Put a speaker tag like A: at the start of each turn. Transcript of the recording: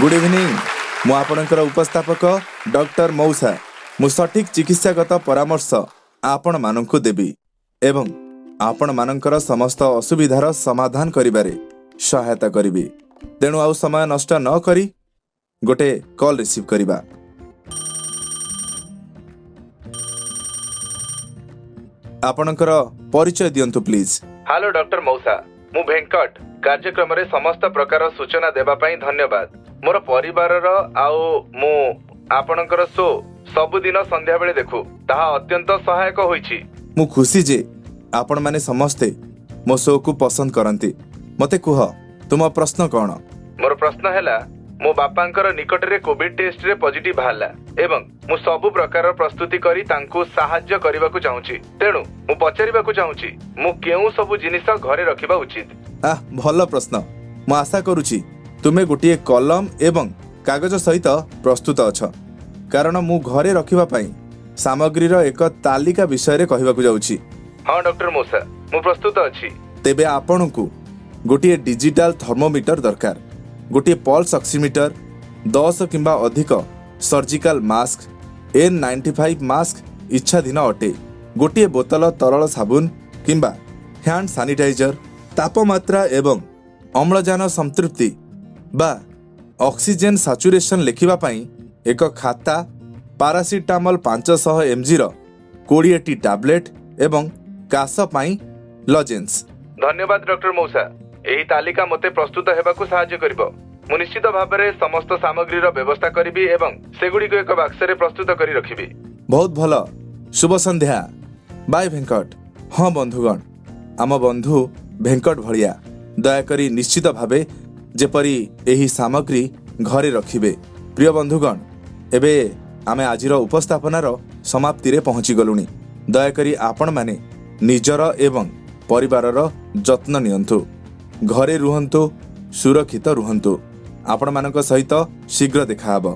A: Good evening. ମୁଁ ଆପଣଙ୍କର ଉପସ୍ଥାପକ ଡକ୍ଟର ମଉସା। ମୁଁ ସଠିକ୍ ଚିକିତ୍ସାଗତ ପରାମର୍ଶ ଆପଣମାନଙ୍କୁ ଦେବି ଏବଂ ଆପଣମାନଙ୍କର ସମସ୍ତ ଅସୁବିଧାର ସମାଧାନ କରିବାରେ ସହାୟତା କରିବି। ତେଣୁ ଆଉ ସମୟ ନଷ୍ଟ ନ କରି ଗୋଟେ କଲ୍ ରିସିଭ୍ କରିବା। ଆପଣଙ୍କର ପରିଚୟ ଦିଅନ୍ତୁ ପ୍ଲିଜ୍। ହ୍ୟାଲୋ ଡକ୍ଟର ମଉସା, ମୁଁ ଭେଙ୍କଟ। କାର୍ଯ୍ୟକ୍ରମରେ ସମସ୍ତ ପ୍ରକାର ସୂଚନା ଦେବା ପାଇଁ ଧନ୍ୟବାଦ। ମୋର ପରିବାରର ଆଉ ମୁଁ ଆପଣଙ୍କର ଶୋ ସବୁଦିନ ସନ୍ଧ୍ୟାବେଳେ ଦେଖୁ। ତାହା ଅତ୍ୟନ୍ତ ସହାୟକ ହୋଇଛି। ମୁଁ ଖୁସି ଯେ ଆପଣମାନେ ସମସ୍ତେ ମୋ ଶୋକୁ ପସନ୍ଦ କରନ୍ତି। ମୋତେ କୁହ, ତୁମ ପ୍ରଶ୍ନ କ'ଣ? ମୋର ପ୍ରଶ୍ନ ହେଲା, ମୋ ବାପାଙ୍କର ନିକଟରେ କୋଭିଡ ଟେଷ୍ଟରେ ପଜିଟିଭ ବାହାରିଲା ଏବଂ ମୁଁ ସବୁ ପ୍ରକାର ପ୍ରସ୍ତୁତି କରି ତାଙ୍କୁ ସାହାଯ୍ୟ କରିବାକୁ ଚାହୁଁଛି। ତେଣୁ ମୁଁ ପଚାରିବାକୁ ଚାହୁଁଛି, ମୁଁ କେଉଁ ସବୁ ଜିନିଷ ଘରେ ରଖିବା ଉଚିତ? ଆହ, ଭଲ ପ୍ରଶ୍ନ। ମୁଁ ଆଶା କରୁଛି ତୁମେ ଗୋଟିଏ କଲମ ଏବଂ କାଗଜ ସହିତ ପ୍ରସ୍ତୁତ ଅଛ, କାରଣ ମୁଁ ଘରେ ରଖିବା ପାଇଁ ସାମଗ୍ରୀର ଏକ ତାଲିକା ବିଷୟରେ କହିବାକୁ ଯାଉଛି। ହଁ ଡକ୍ଟର ମଉସା, ମୁଁ ପ୍ରସ୍ତୁତ ଅଛି। ତେବେ ଆପଣଙ୍କୁ ଗୋଟିଏ ଡିଜିଟାଲ ଥର୍ମୋମିଟର ଦରକାର, ଗୋଟିଏ ପଲ୍ସ ଅକ୍ସିମିଟର, 10 କିମ୍ବା ଅଧିକ ସର୍ଜିକାଲ ମାସ୍କ, N95 mask ଇଚ୍ଛାଧୀନ ଅଟେ, ଗୋଟିଏ ବୋତଲ ତରଳ ସାବୁନ କିମ୍ବା ହ୍ୟାଣ୍ଡ ସାନିଟାଇଜର, ତାପମାତ୍ରା ଏବଂ ଅମ୍ଳଜାନ ସଂତୃପ୍ତି ବା ଅକ୍ସିଜେନ ସାଚୁରେସନ ଲେଖିବା ପାଇଁ ଏକ ଖାତା, ପାରାସିଟାମଲ 500 ଏମ୍ଜିର 20ଟି ଟାବଲେଟ୍ ଏବଂ କାଶ ପାଇଁ ଲଜେନ୍ସ। ଧନ୍ୟବାଦ ଡକ୍ଟର ମଉସା, ଏହି ତାଲିକା ମୋତେ ପ୍ରସ୍ତୁତ ହେବାକୁ ସାହାଯ୍ୟ କରିବ। ମୁଁ ନିଶ୍ଚିତ ଭାବରେ ସମସ୍ତ ସାମଗ୍ରୀର ବ୍ୟବସ୍ଥା କରିବି ଏବଂ ସେଗୁଡ଼ିକୁ ଏକ ବାକ୍ସରେ ପ୍ରସ୍ତୁତ କରି ରଖିବି। ବହୁତ ଭଲ। ଶୁଭ ସନ୍ଧ୍ୟା। ବାଏ ଭେଙ୍କଟ। ହଁ ବନ୍ଧୁଗଣ, ଆମ ବନ୍ଧୁ ଭେଙ୍କଟ ଭଳିଆ ଦୟାକରି ନିଶ୍ଚିତ ଭାବେ ଯେପରି ଏହି ସାମଗ୍ରୀ ଘରେ ରଖିବେ। ପ୍ରିୟ ବନ୍ଧୁଗଣ, ଏବେ ଆମେ ଆଜିର ଉପସ୍ଥାପନାର ସମାପ୍ତିରେ ପହଞ୍ଚିଗଲୁଣି। ଦୟାକରି ଆପଣମାନେ ନିଜର ଏବଂ ପରିବାରର ଯତ୍ନ ନିଅନ୍ତୁ, ଘରେ ରୁହନ୍ତୁ, ସୁରକ୍ଷିତ ରୁହନ୍ତୁ। ଆପଣମାନଙ୍କ ସହିତ ଶୀଘ୍ର ଦେଖାହେବ।